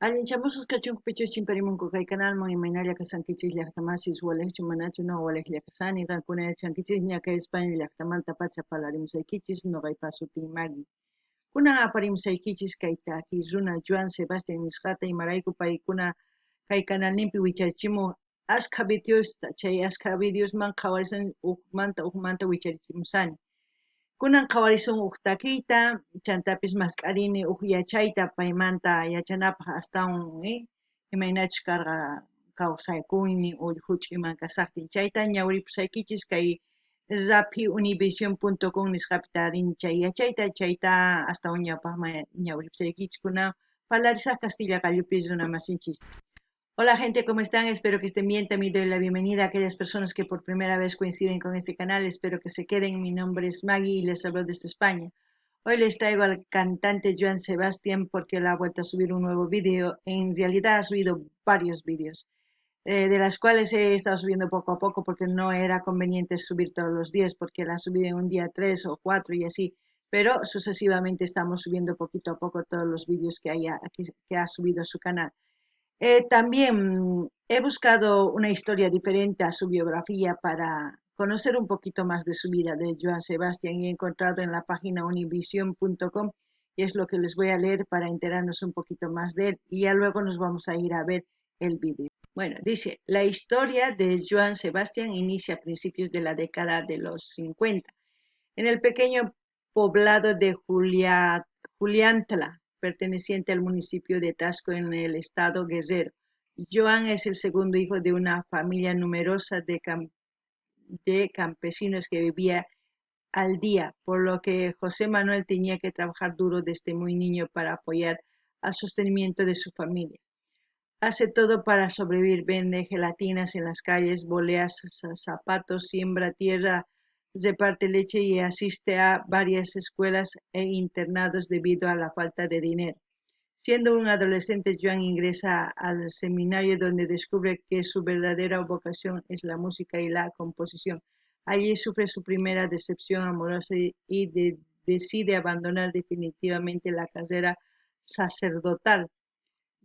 Allinchamusqas kachunku pichus chimparimunku kay kanalman imaynalla kashankichis llaqtamasis walejchu manachu no walejlla kashani qankuna yachankichisña kay España llaqtamanta pacha parlarimusaykichis noqaypa sutiy Maggie. Kunan aparimusaykichis kay takiy runa Joan Sebastian nisqata imarayku paykuna kay kanalninpi wicharichimu askha videosta chay askha videosman qhawarisun ujmanta ujmanta wicharichimusani. Kunan qhawarisun uj takiyta chantapis mask'arini uj yachayta paymanta yachanapaj astawan imaynachus karqa kawsakuynin juch'uyman kashajtin chayta ñawripusaykichis kay raphiunivision.com nisqapi tarini chay yachayta chayta astawan ñawpajman ñawripusaykichis kunan parlarisaj kastilla qallupi runa masinchis. Hola gente, ¿cómo están? Espero que estén bien. También doy la bienvenida a aquellas personas que por primera vez coinciden con este canal. Espero que se queden. Mi nombre es Maggie y les hablo desde España. Hoy les traigo al cantante Joan Sebastián porque él ha vuelto a subir un nuevo vídeo. En realidad ha subido varios vídeos, de las cuales he estado subiendo poco a poco porque no era conveniente subir todos los días porque él ha subido en un día 3 o 4 y así. Pero sucesivamente estamos subiendo poquito a poco todos los vídeos que ha subido a su canal. También he buscado una historia diferente a su biografía para conocer un poquito más de su vida de Joan Sebastián y he encontrado en la página univision.com y es lo que les voy a leer para enterarnos un poquito más de él y ya luego nos vamos a ir a ver el vídeo. Bueno, dice, la historia de Joan Sebastián inicia a principios de la década de los 50 en el pequeño poblado de Juliantla, perteneciente al municipio de Taxco en el estado Guerrero. Joan es el segundo hijo de una familia numerosa de campesinos que vivía al día, por lo que José Manuel tenía que trabajar duro desde muy niño para apoyar al sostenimiento de su familia. Hace todo para sobrevivir, vende gelatinas en las calles, bolea zapatos, siembra tierra, reparte leche y asiste a varias escuelas e internados debido a la falta de dinero. Siendo un adolescente, Joan ingresa al seminario donde descubre que su verdadera vocación es la música y la composición. Allí sufre su primera decepción amorosa y decide abandonar definitivamente la carrera sacerdotal.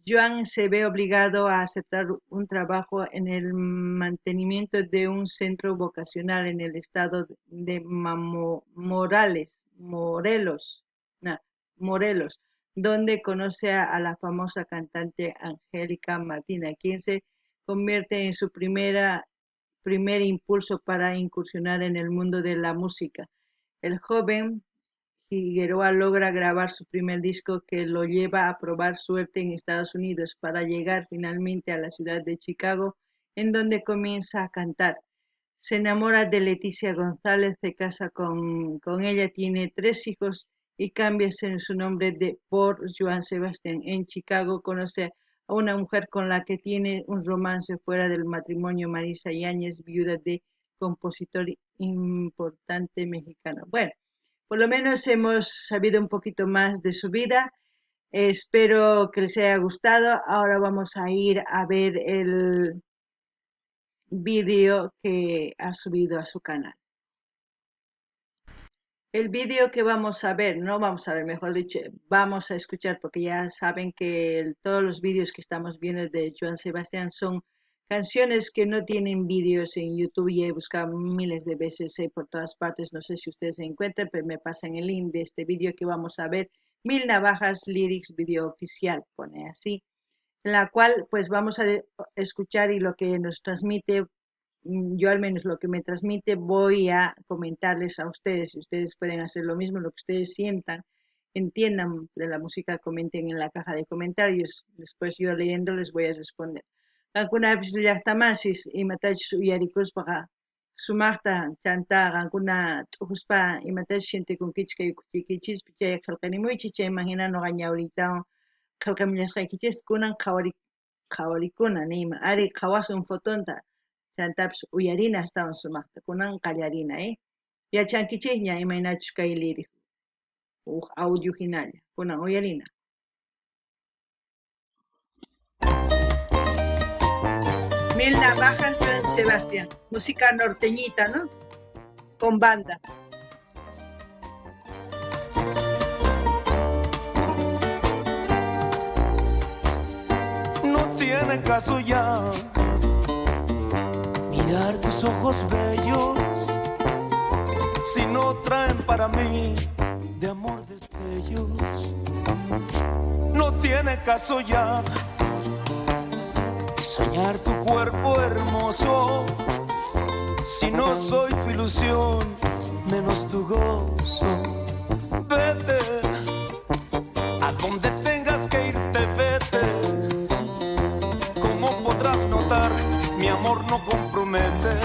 Joan se ve obligado a aceptar un trabajo en el mantenimiento de un centro vocacional en el estado de Morelos, Morelos, donde conoce a la famosa cantante Angélica Martina, quien se convierte en su primer impulso para incursionar en el mundo de la música. El joven Figueroa logra grabar su primer disco que lo lleva a probar suerte en Estados Unidos para llegar finalmente a la ciudad de Chicago, en donde comienza a cantar. Se enamora de Leticia González, se casa con ella, tiene 3 hijos y cambia su nombre por Joan Sebastián. En Chicago conoce a una mujer con la que tiene un romance fuera del matrimonio, Marisa Yáñez, viuda de compositor importante mexicano. Bueno, por lo menos hemos sabido un poquito más de su vida. Espero que les haya gustado. Ahora vamos a ir a ver el vídeo que ha subido a su canal. El vídeo que vamos a ver, no vamos a ver, mejor dicho, vamos a escuchar, porque ya saben que todos los vídeos que estamos viendo de Joan Sebastián son canciones que no tienen vídeos en YouTube y he buscado miles de veces por todas partes, no sé si ustedes se encuentran, pero me pasan el link de este vídeo que vamos a ver, Mil Navajas Lyrics Video Oficial, pone así, en la cual pues vamos a escuchar y lo que nos transmite, yo al menos lo que me transmite, voy a comentarles a ustedes, y ustedes pueden hacer lo mismo, lo que ustedes sientan, entiendan de la música, comenten en la caja de comentarios, después yo leyendo les voy a responder. Qankunapis llaqtamasis imatachus uyarikuspaqa sumaqta chanta qankuna t'ukuspa imatachus sientekunkichis kay ukhuykichispi chay qillqarimuychis chayman hina nuqa ñawriytawan qillqamullasqaykichis kunan qhawarikuna niyman ari qhawasun fotonta chantapis uyarina astawan sumaqta kunan qallarina yachankichisña imaynachus kay lyric uj audio hinalla kunan uyarina. Mil Navajas, Joan Sebastián. Música norteñita, ¿no? Con banda. Tiene caso ya mirar tus ojos bellos si no traen para mí de amor destellos. No tiene caso ya soñar tu cuerpo hermoso si no soy tu ilusión, menos tu gozo. Vete a donde tengas que irte, vete. Como podrás notar, mi amor no compromete.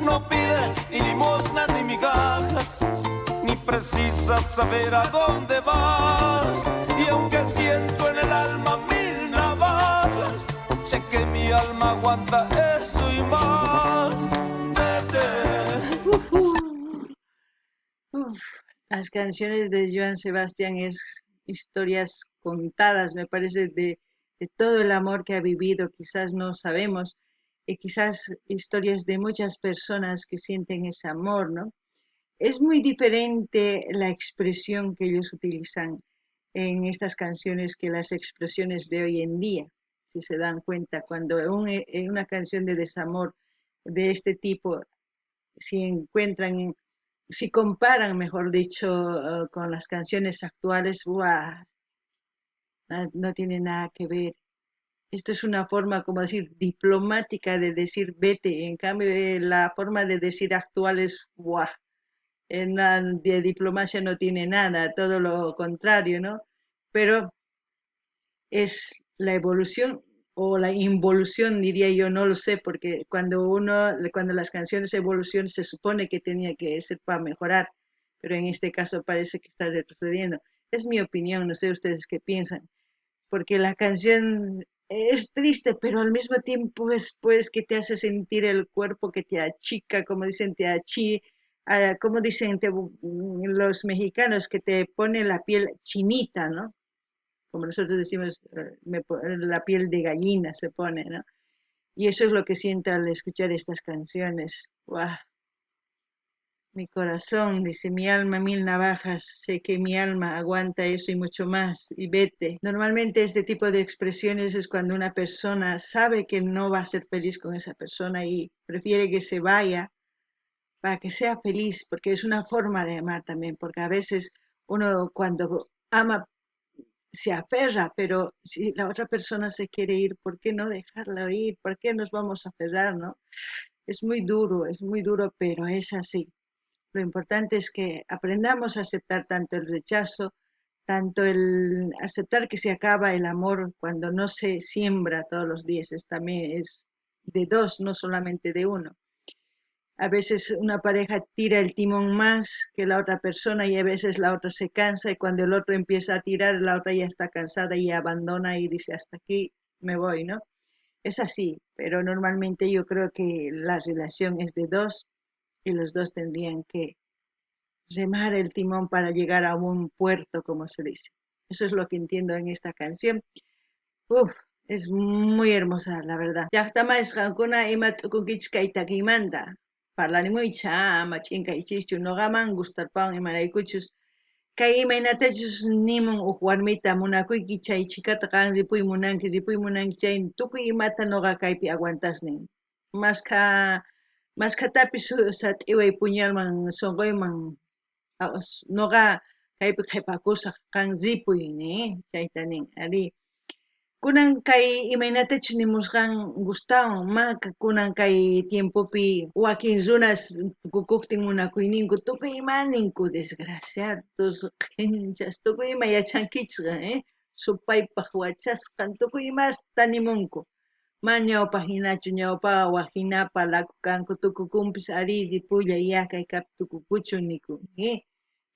No pide ni limosna ni migajas, ni precisa saber a dónde vas. Y aunque siento en el alma mil navajas, sé que mi alma aguanta eso y más. Vete. Uf, las canciones de Joan Sebastián es historias contadas, me parece, de todo el amor que ha vivido, quizás no sabemos, y quizás historias de muchas personas que sienten ese amor, ¿no? Es muy diferente la expresión que ellos utilizan en estas canciones que las expresiones de hoy en día, si se dan cuenta, cuando en una canción de desamor de este tipo, si encuentran, si comparan, mejor dicho, con las canciones actuales, ¡guau! No tiene nada que ver. Esto es una forma, como decir, diplomática de decir vete. En cambio, la forma de decir actual es ¡guau! En la de diplomacia no tiene nada, todo lo contrario, ¿no? Pero es la evolución o la involución, diría yo, no lo sé, porque cuando las canciones evolucionan se supone que tenía que ser para mejorar, pero en este caso parece que está retrocediendo. Es mi opinión, no sé ustedes qué piensan, porque la canción es triste, pero al mismo tiempo es pues que te hace sentir el cuerpo, que te achica, como dicen, te achi, como dicen los mexicanos, que te pone la piel chinita, ¿no? Como nosotros decimos, la piel de gallina se pone, ¿no? Y eso es lo que siento al escuchar estas canciones. ¡Guau! Mi corazón, dice, mi alma mil navajas, sé que mi alma aguanta eso y mucho más, y vete. Normalmente este tipo de expresiones es cuando una persona sabe que no va a ser feliz con esa persona y prefiere que se vaya para que sea feliz, porque es una forma de amar también, porque a veces uno cuando ama se aferra, pero si la otra persona se quiere ir, ¿por qué no dejarla ir? ¿Por qué nos vamos a aferrar, no? Es muy duro, pero es así. Lo importante es que aprendamos a aceptar tanto el rechazo, tanto el aceptar que se acaba el amor cuando no se siembra todos los días, es, también es de dos, no solamente de uno. A veces una pareja tira el timón más que la otra persona y a veces la otra se cansa y cuando el otro empieza a tirar, la otra ya está cansada y abandona y dice hasta aquí me voy, ¿no? Es así, pero normalmente yo creo que la relación es de dos y los dos tendrían que remar el timón para llegar a un puerto, como se dice. Eso es lo que entiendo en esta canción. Uf, es muy hermosa, la verdad. Llaqtamaysi qankuna ima t'ukunkichis kay takiymanta. Parlanimuychis, ama ch'inkaychischu, noqaman gustarpawan imaraykuchus kay imaynatachus nimun uj warmita munakuyki chay chhikata qan ripuy munanki chay tukuy imata noqa kaypi aguantasnin. Maskhatapis sat'iway puñalman sonqoyman noqa kaypi qhipakusaq qan ripuy ni chayta nin ari. Kunan kay imaynatachus nimusqan gustawan, ma kunan kay tiempopi wakin runas tukukuptin munakuyninku tukuy ima ninku desgraciados, qhinchas, tukuy ima yachankichis, supaypaq wachasqan tukuy imasta nimunku. Ma ñawpaq hinachu ñawpaqa wak hinapa laku kanku tukukunpis ari ripulla ya kaykapi tukukuchun niku,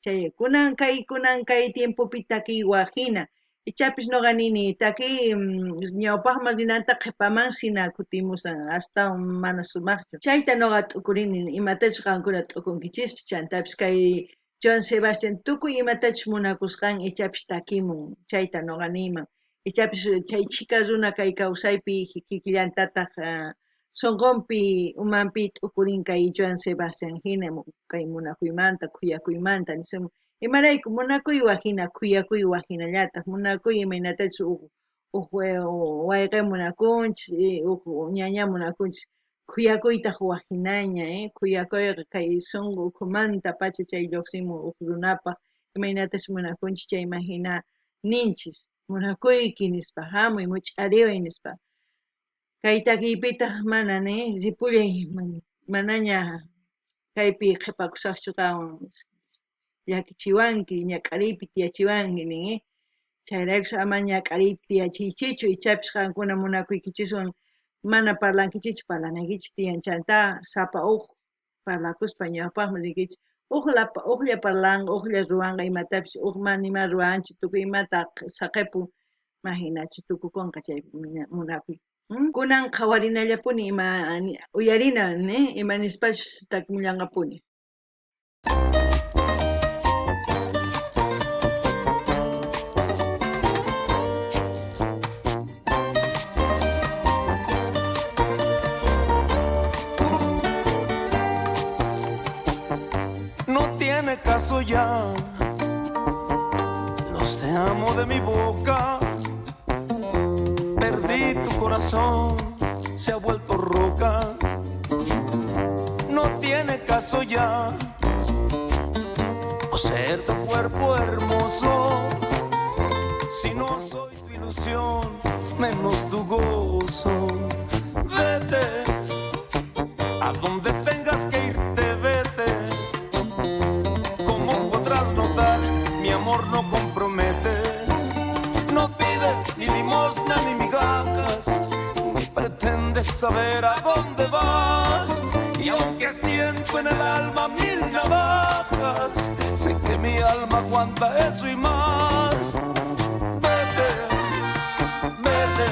chay kunan kay tiempopi takiy wak hina. Ichapis noqa nini takiy ñawpaqman rinanta qhipamansi kutimusan astawan mana sumaqchu. Chayta noqa t'ukurini imatachus qankuna t'ukunkichispis chantapis kay Joan Sebastian tukuy imatachus munakusqan ichapis takimun chayta noqa niyman. Ichapis chay chhika runa kay kawsaypi kikillantataq sonqonpi umanpi t'ukurin kay Joan Sebastian hina kay munakuymanta khuyakuymanta nisun. Imarayku munakuy wak hina khuyakuy wak hinallataq munakuy imaynatachus Uj wayqe munakunchis, uj ñaña munakunchis, khuyakuytaj waj jinaña, Khuyakoyqa kay sonqo ukhumantapacha chay llojsimun uj runapaj, imaynatas munakunchis chayman jina ninchis, munakuyki nispa, jamuy much'ariway nispa. Kay takiypitaj mana ni ripullay, manaña kaypi qhepakusajchu qanwan, llakichiwanki, ñak'ariypi tiyachiwanki nin, Chayraykus ama ñak'ariypi tiyachiychichu, ichapis qankuna munakuykichiswan mana parlankichichu, parlanaykichis tiyan, chantá sapa uj parlakuspa ñawpajman rinkichis, ujlla parlanqa, ujlla ruwanqa imatapis, uj mana ima ruwanchu, tukuy imata saqepun, majinachu tukukonqa chay munakuy. Kunan qhawarinallapuni ima uyarina, ima nispachus takimullanqapuni. No tiene caso ya, los te amo de mi boca, perdí tu corazón, se ha vuelto roca. No tiene caso ya poseer tu cuerpo hermoso, si no soy tu ilusión, menos tu gozo. Vete a donde tengas que irte, vete. Como podrás notar, mi amor no compromete. No pide ni limosna ni migajas, ni pretendes saber a dónde vas. Y aunque siento en el alma mil navajas, sé que mi alma aguanta eso y más. Vete, vete,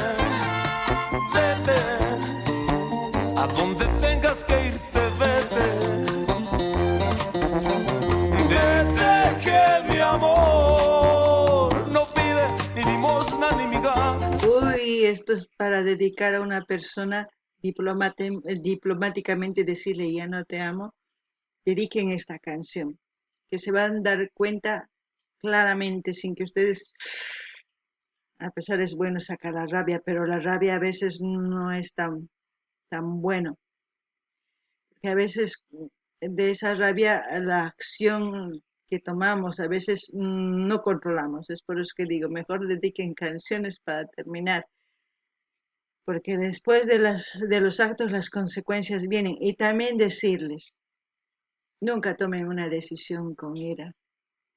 vete, a donde tengas que irte, vete. Vete que mi amor no pide ni limosna ni migajas. Uy, esto es para dedicar a una persona diplomáticamente decirle ya no te amo. Dediquen esta canción, que se van a dar cuenta claramente sin que ustedes, a pesar es bueno sacar la rabia, pero la rabia a veces no es tan bueno, porque a veces de esa rabia la acción que tomamos a veces no controlamos. Es por eso que digo, mejor dediquen canciones para terminar, porque después de los actos las consecuencias vienen. Y también decirles, nunca tomen una decisión con ira,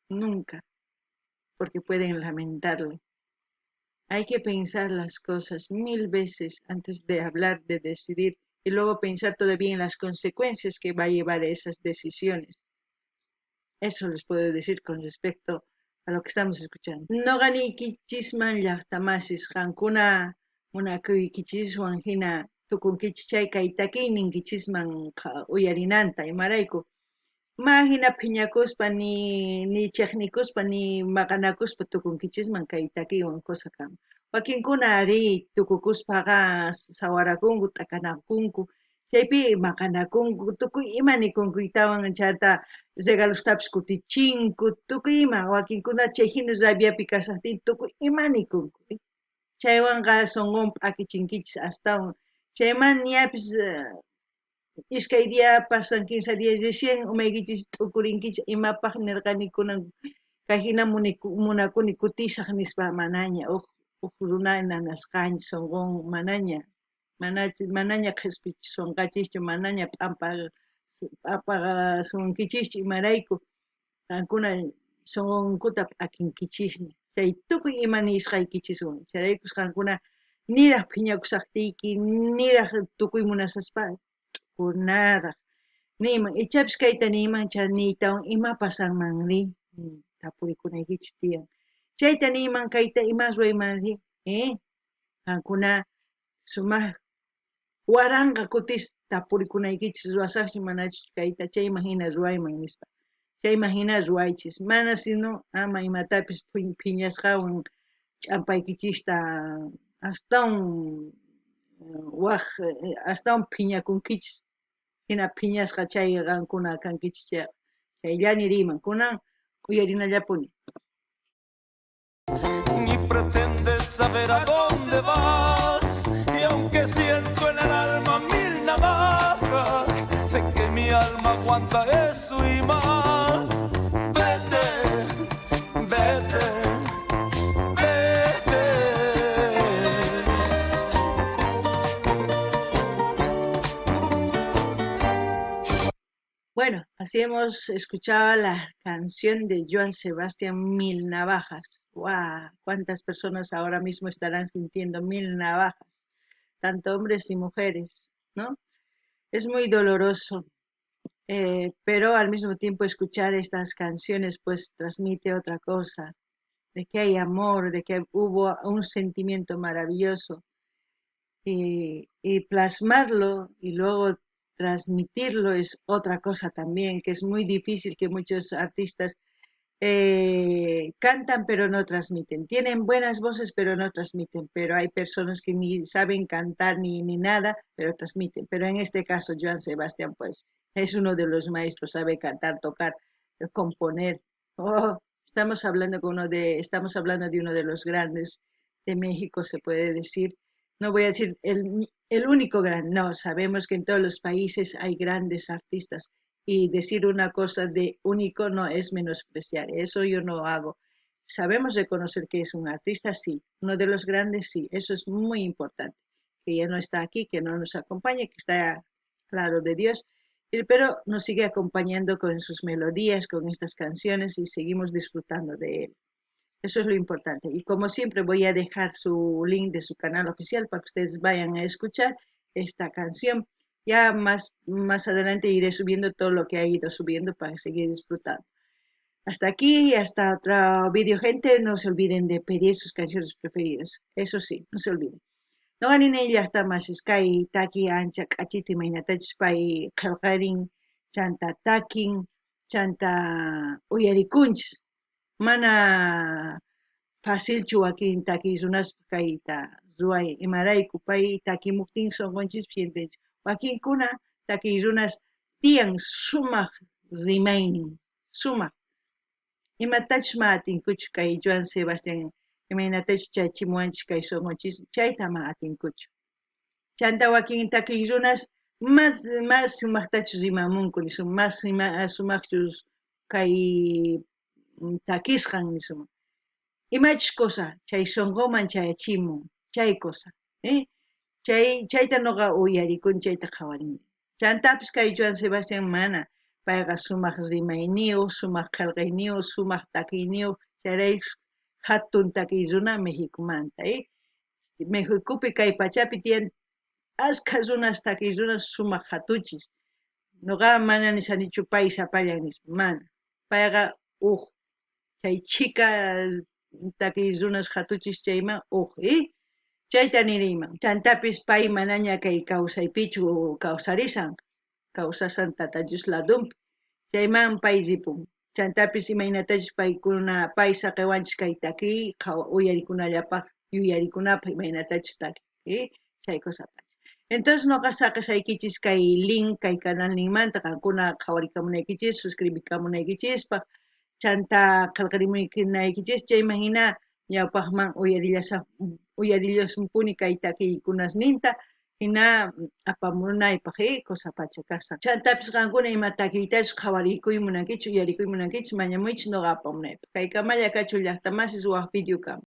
nunca, porque pueden lamentarlo. Hay que pensar las cosas 1000 veces antes de hablar, de decidir, y luego pensar todavía en las consecuencias que va a llevar esas decisiones. Eso les puedo decir con respecto a lo que estamos escuchando. Noqaniykichisman llaqtamasis, qankuna munakuykichiswan hina tukunkichis chay kay takiyniykichisman uyarinanta, imarayku ma hina phiñakuspa ni chejnikuspa ni maqanakuspa tukunkichisman kay takiywan cosa kan. Wakinkuna ari tukukuspaqa sawarakunku, t'akanakunku, chaypi maqanakunku, tukuy ima nikunkuytawan chanta regalostapis kutichinku, tukuy ima wakinkuna chay hina rabiapi kashajtin tukuy ima nikunku. Chaywanqa sonqon p'akichinkichis astawan. Chayman ñapis iskay día pasan, 15 días recién umaykichis t'ukurinkichis imapaj nirqani kunan kay hina munakuni kutisaj nispa manaña uj runa nanasqanchis sonqon manaña manaña qhispichisunqachischu, manaña p'ampasunkichischu, imarayku qankuna sonqonkuta p'akinkichisña chay tukuy ima nisqaykichiswan. Chayraykus qankuna niraj phiñakusajtiyki, niraj tukuy munasaspa t'ukunaraj niyman, ichapis kayta niyman, chay niytawan ima pasanmanri tapurikunaykichis tiyan. Chayta niyman, kayta ima ruwaymanri, qankuna sumaj waranqa kutis tapurikunaykichis, ruwasajchu manachu kayta, chayman hina ruwayman nispa. Chayman hina ruwaychis, mana sino ama imatapis phiñasqawan ch'ampaykichista astawan waj astawan phiñakunkichis, hina phiñasqa chay qankuna kankichis chayqa. Chayllani riman, kunan uyarinallapuni. Ni pretendes saber a dónde vas. Y aunque siento en el alma mil navajas, sé que mi alma aguanta eso y más. Vete, vete, vete. Bueno, así hemos escuchado la canción de Joan Sebastián, Mil Navajas. ¡Guau! ¿Cuántas personas ahora mismo estarán sintiendo mil navajas? Tanto hombres y mujeres, ¿no? Es muy doloroso, pero al mismo tiempo escuchar estas canciones pues transmite otra cosa, de que hay amor, de que hubo un sentimiento maravilloso y plasmarlo y luego transmitirlo es otra cosa también, que es muy difícil que muchos artistas cantan pero no transmiten, tienen buenas voces pero no transmiten, pero hay personas que ni saben cantar ni nada, pero transmiten. Pero en este caso Joan Sebastián pues es uno de los maestros, sabe cantar, tocar, componer. Oh, estamos hablando con uno de, estamos hablando de uno de los grandes de México, se puede decir. No voy a decir el único gran, no, sabemos que en todos los países hay grandes artistas y decir una cosa de único no es menospreciar, eso yo no hago. Sabemos reconocer que es un artista, sí, uno de los grandes, sí, eso es muy importante, que ya no está aquí, que no nos acompaña, que está al lado de Dios, pero nos sigue acompañando con sus melodías, con estas canciones y seguimos disfrutando de él. Eso es lo importante. Y como siempre voy a dejar su link de su canal oficial para que ustedes vayan a escuchar esta canción. Ya más adelante iré subiendo todo lo que ha ido subiendo para seguir disfrutando. Hasta aquí y hasta otro vídeo, gente. No se olviden de pedir sus canciones preferidas. Eso sí, no se olviden. Noqa nini llaqtamasis kay taki ancha k'achita imaynatachus pay qhelqarin, chanta takin, chanta uyarikunchis. Mana facilchu wakin takiy runaspa kayta ruway, imarayku pay takimuqtin sunqunchis sientenchis. Wakinkuna takiy runas tiyan sumaq rimaynin, sumaq. Imatachus ma atinkuchu kay Joan Sebastián, imaynatachus chachimuwanchis kay sunqunchis, chayta ma atinkuchu. Chanta wakin takiy runas mas sumaqtachus rimamunku nisun, mas sumaqchus kay takisqan nisun. Imachus cosa chay sunquman chayachimun, chay cosa, Chayta noqa uyarikun, chayta qhawarin. Chantapis kay Joan Sebastián mana, payqa sumaq rimayniyuq, sumaq qhelqayniyuq, sumaq takiyniyuq, chayrayku hatun takiy runa Mexicomanta, Mexicopi kay pachapi tiyan askha runas takiy runas sumaq hatuchis. Noqa mana nishanichu pay sapallan nispa, mana. Payqa uj chay chhika takiy runas hatuchis chayman uj, Chayta niriyman. Chantapis pay manaña kay kawsaypichu kawsarisan, kawsasan Tata Dios ladunpi. Chayman pay ripun. Chantapis imaynatachus paykuna pay saqiwanchis kay takiy uyarikunallapaq, yuyarikunapaq imaynatachus takiy, Chay cosa pacha. Entonces noqa saqisaykichis kay link, kay canalninmanta qankuna qhawarikamunaykichis, suscribikamunaykichispaq, chanta qhelqarimunaykichis, chayman hina ñawpaqman uyarillasunpuni kay takiykunasninta, hina apamunaypaq, cosa pacha kasan. Chantapis qankuna ima takiytachus qhawarikuy munankichis, uyarikuy munankichis, mañamuychis noqa apamunaypaq. Kaykamalla kachun llaqtamasis waq video kama.